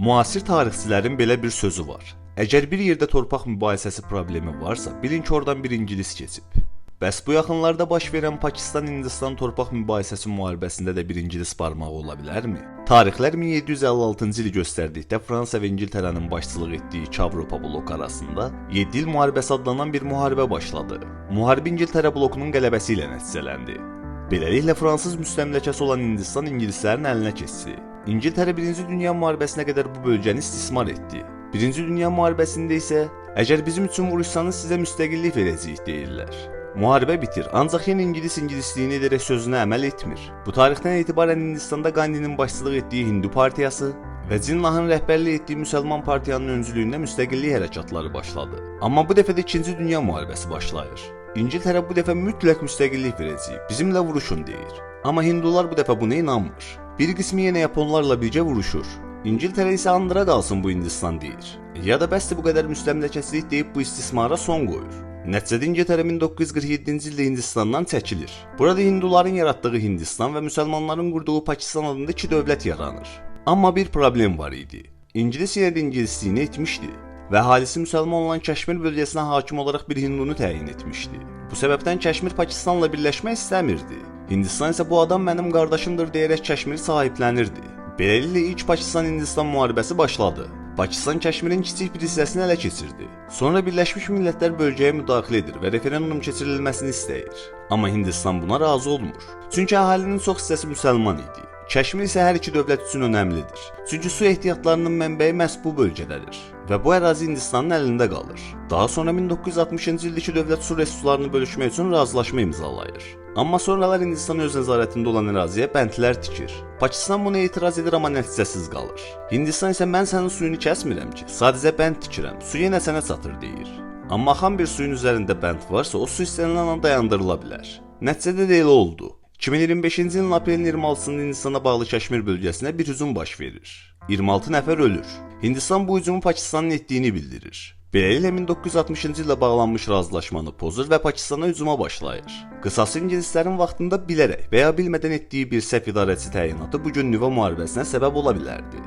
Müasir tarixçilərin belə bir sözü var. Əgər bir yerdə torpaq mübahisəsi problemi varsa, bilin ki, oradan bir ingilis keçib. Bəs bu yaxınlarda baş verən Pakistan-Hindistan torpaq mübahisəsi müharibəsində də bir ingilis barmağı ola bilərmi? Tarixlər 1756-cı ili göstərdikdə Fransa və İngiltərənin başçılıq etdiyi iki Avropa bloku arasında 7 il müharibəsi adlanan bir müharibə başladı. Müharibə İngiltərə blokunun qələbəsi ilə nəticələndi. Beləliklə fransız müstəmləkəsi olan Hindistan ingilislərin əlinə keçdi. İngiltərə Birinci Dünya müharibəsinə qədər bu bölgəni istismar etdi. Birinci Dünya müharibəsində isə əgər bizim üçün vuruşsanız sizə müstəqillik verəcəyik deyirlər. Müharibə bitir, ancaq yenə ingilis ingilisliyini edərək sözünə əməl etmir. Bu tarixdən etibarən Hindistanda Qandinin başçılıq etdiyi Hindu partiyası və Cinnahın rəhbərlik etdiyi Müsəlman partiyanın öncülüyündə müstəqillik hərəkatları başladı. Amma bu dəfə də İkinci Dünya müharibəsi başlayır. İngiltərə bu dəfə mütləq müstəqillik verəcəyik, bizimlə vuruşun deyir. Amma Hindular bu dəfə buna inanmır. Bir qismi yenə yaponlarla birgə vuruşur. İngiltərə isə andıra qalsın bu Hindistan deyir. Ya da bəsdir bu qədər müstəmləkəçilik deyib bu istismara son qoyur. Nəticədə İngiltərə 1947-ci ildə Hindistandan çəkilir. Burada Hinduların yaratdığı Hindistan və müsəlmanların qurduğu Pakistan adında iki dövlət yaranır. Amma bir problem var idi. İngilis yenə də ingilisliyini etmişdi və əhalisi müsəlman olan Kəşmir bölgəsinə hakim olaraq bir hindunu təyin etmişdi. Bu səbəbdən Kəşmir Pakistanla birləşmək istəmirdi. Hindistan isə bu adam mənim qardaşımdır deyərək Kəşmiri sahiblənirdi. Beləliklə ilk Pakistan-Hindistan müharibəsi başladı. Pakistan Kəşmirin kiçik bir hissəsini ələ keçirdi. Sonra Birləşmiş Millətlər bölgəyə müdaxilə edir və referendum keçirilməsini istəyir. Amma Hindistan buna razı olmur. Çünki əhalinin çox hissəsi müsəlman idi. Kəşmir isə hər iki dövlət üçün önəmlidir. Çünki su ehtiyatlarının mənbəyi məhz bu bölgədədir və bu ərazi Hindistanın əlində qalır. Daha sonra 1960-cı ildə iki dövlət su resurslarını bölüşmək üçün razılaşma imzalayır. Amma sonralar Hindistan öz nəzarətində olan əraziyə bəndlər tikir. Pakistan buna etiraz edir, amma nəticəsiz qalır. Hindistan isə mən sənin suyunu kəsmirəm ki, sadəcə bənd tikirəm, su yenə sənə çatır deyir. Amma axan bir suyun üzərində bənd varsa, o su istənilən an dayandırıla bilər. Nəticədə də elə oldu. 2025-ci ilin aprelin 26-sında Hindistana bağlı Kəşmir bölgəsinə bir hücum baş verir. 26 nəfər ölür. Hindistan bu hücumu Pakistanın etdiyini bildirir. Beləliklə 1960-cı ildə bağlanmış razılaşmanı pozur və Pakistana hücuma başlayır. Qısası ingilislərin vaxtında bilərək və ya bilmədən etdiyi bir səhv idarəçi təyinatı bu gün nüvə müharibəsinə səbəb ola bilərdi.